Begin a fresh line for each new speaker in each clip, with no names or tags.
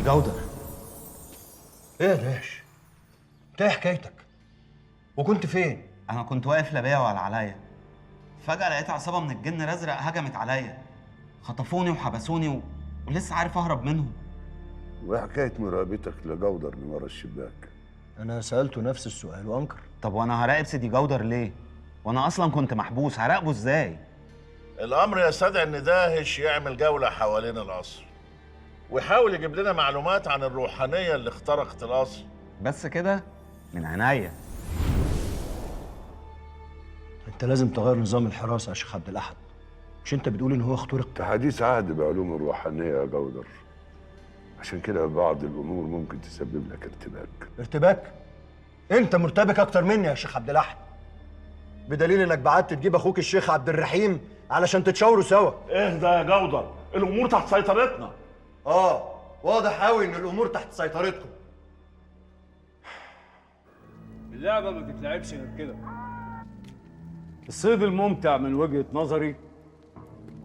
جودر، ايه يا داش؟ انت ايه حكايتك؟ وكنت فين؟
انا كنت واقف لا بيا ولا عليا، فجأة لقيت عصابة من الجن الازرق هجمت عليا، خطفوني وحبسوني ولسه عارف اهرب منهم.
وايه حكاية مراقبتك لجودر من ورا الشباك؟
انا سألته نفس السؤال وانكر.
طب وانا هراقب سيدي جودر ليه؟ وانا اصلا كنت محبوس، هراقبه ازاي؟
الامر يستدعي ان داهش يعمل جولة حوالين القصر ويحاول يجيب لنا معلومات عن الروحانية اللي اخترقت القصر.
بس كده؟ من عينيا.
انت لازم تغير نظام الحراسة يا شيخ عبد الاحد. مش انت بتقول ان هو اخترق؟
حديث عهد بعلوم الروحانية يا جودر، عشان كده بعض الامور ممكن تسبب لك ارتباك.
ارتباك؟ انت مرتبك اكتر مني يا شيخ عبد الاحد، بدليل انك بعت تجيب اخوك الشيخ عبد الرحيم علشان تتشاوروا سوا.
اهدى يا جودر، الامور تحت سيطرتنا.
واضح قوي ان الامور تحت سيطرتكم.
اللعبة ما تتلعبش غير كده. الصيد الممتع من وجهة نظري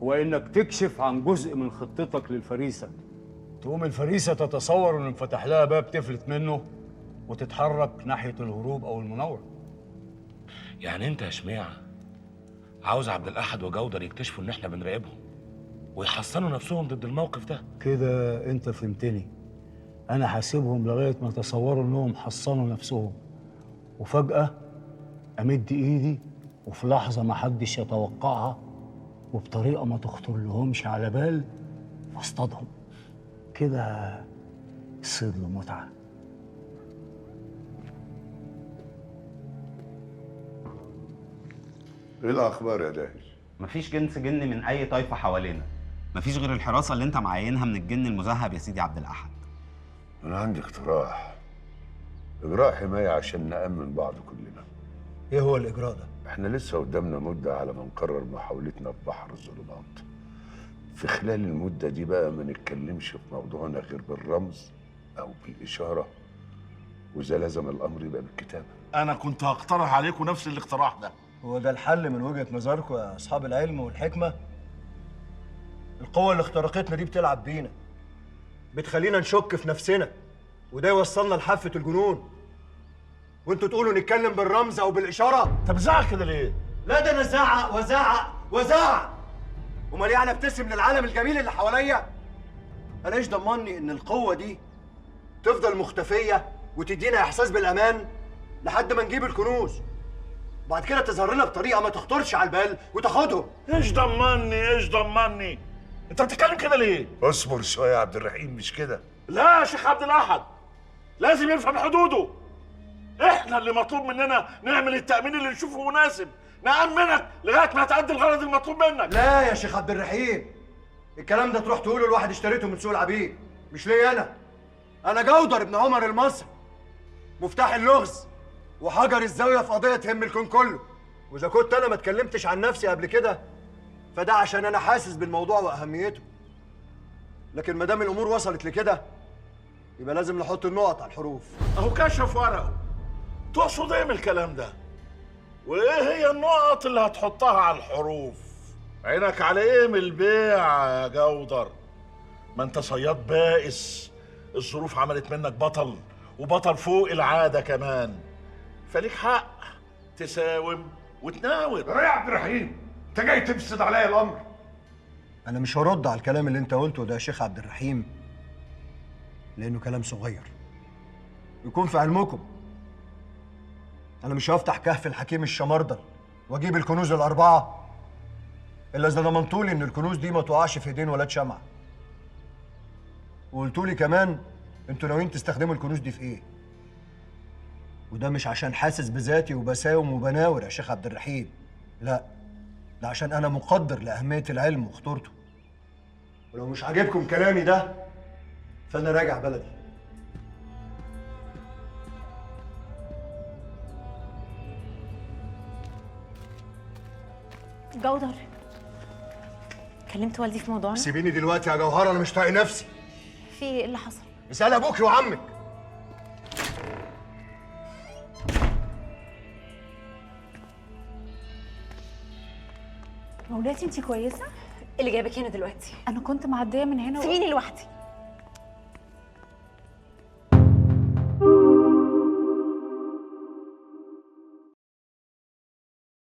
هو انك تكشف عن جزء من خطتك للفريسة، تقوم الفريسة تتصور ان انفتح لها باب تفلت منه وتتحرك ناحية الهروب او المناورة.
يعني انت يا شميعة عاوز عبد الاحد وجودر يكتشفوا ان احنا بنراقبهم ويحصنوا نفسهم ضد الموقف ده؟
كده انت فهمتني. انا هسيبهم لغاية ما يتصوروا انهم حصنوا نفسهم، وفجأة امد ايدي، وفي لحظة ما حدش يتوقعها وبطريقة ما تخطر لهمش على بال، واصطادهم. كده الصيد له متعة.
ايه الاخبار يا داهش؟
مفيش جنس جن من اي طائفة حوالينا، مفيش غير الحراسة اللي انت معينها من الجن المذهب يا سيدي عبد الاحد.
انا عندي اقتراح، اجراء حماية عشان نأمن بعض كلنا.
ايه هو الاجراء ده؟
احنا لسه قدامنا مدة على ما نقرر محاولتنا في بحر الظلمات. في خلال المدة دي بقى ما نتكلمش في موضوعنا غير بالرمز أو بالإشارة، وإذا لزم الأمر يبقى بالكتابة.
انا كنت هقترح عليكم نفس الاقتراح ده.
هو ده الحل من وجهة نظركم يا أصحاب العلم والحكمة؟ القوة اللي اخترقتنا دي بتلعب بينا، بتخلينا نشك في نفسنا، وده يوصلنا لحافة الجنون. وانتوا تقولوا نتكلم بالرمز أو بالإشارة؟
طب زعق كده ليه؟
لا ده أنا زعق وزعق وزعق. أمال يعني ابتسم للعالم الجميل اللي حواليا؟ أنا إيش ضمني إن القوة دي تفضل مختفية وتدينا إحساس بالأمان لحد ما نجيب الكنوز، بعد كده تظهر لنا بطريقة ما تخطرش على البال وتاخدهم؟
ايش ضمني؟ ايش ضمني؟ انت بتتكلم كده ليه؟
اصبر شوية يا عبد الرحيم، مش كده.
لا يا شيخ عبد الاحد، لازم يفهم حدوده. احنا اللي مطلوب مننا نعمل التأمين اللي نشوفه مناسب، نأمنك لغاية ما تأدي الغرض المطلوب منك.
لا يا شيخ عبد الرحيم، الكلام ده تروح تقوله لواحد اشتريته من سوق العبيد، مش ليا انا. انا جودر ابن عمر المصري، مفتاح اللغز وحجر الزاوية في قضية تهم الكون كله. واذا كنت انا ما اتكلمتش عن نفسي قبل كده فده عشان انا حاسس بالموضوع واهميته. لكن ما دام الامور وصلت لكده يبقى لازم نحط النقط على الحروف.
اهو كشف ورقة. تقصد ايه من الكلام ده؟ وايه هي النقط اللي هتحطها على الحروف؟ عينك على ايه من البيع يا جودر؟ ما انت صياد بائس، الظروف عملت منك بطل، وبطل فوق العادة كمان، فليك حق تساوم وتناور.
يا عبد الرحيم، انت جاي تفسد عليا الامر.
انا مش هرد على الكلام اللي انت قلته ده يا شيخ عبد الرحيم، لانه كلام صغير. يكون في علمكم انا مش هفتح كهف الحكيم الشمردل واجيب الكنوز الاربعة الا اذا ضمنتولي ان الكنوز دي ما تقعش في ايدين ولاد شمعة. وقلتولي كمان انتوا ناويين تستخدموا الكنوز دي في ايه. وده مش عشان حاسس بذاتي وبساوم وبناور يا شيخ عبد الرحيم، لا، ده عشان انا مقدر لاهمية العلم وخطورته. ولو مش عاجبكم كلامي ده فانا راجع بلدي.
جودر، كلمت والدي في موضوعنا؟
سيبيني دلوقتي يا جوهره، انا مش طايق نفسي.
في ايه اللي حصل؟
اسأل ابوكي وعمك.
مولاتي انتي كويسة؟
اللي جايبك هنا دلوقتي؟
انا كنت معدية من هنا
سيبيني لوحدي.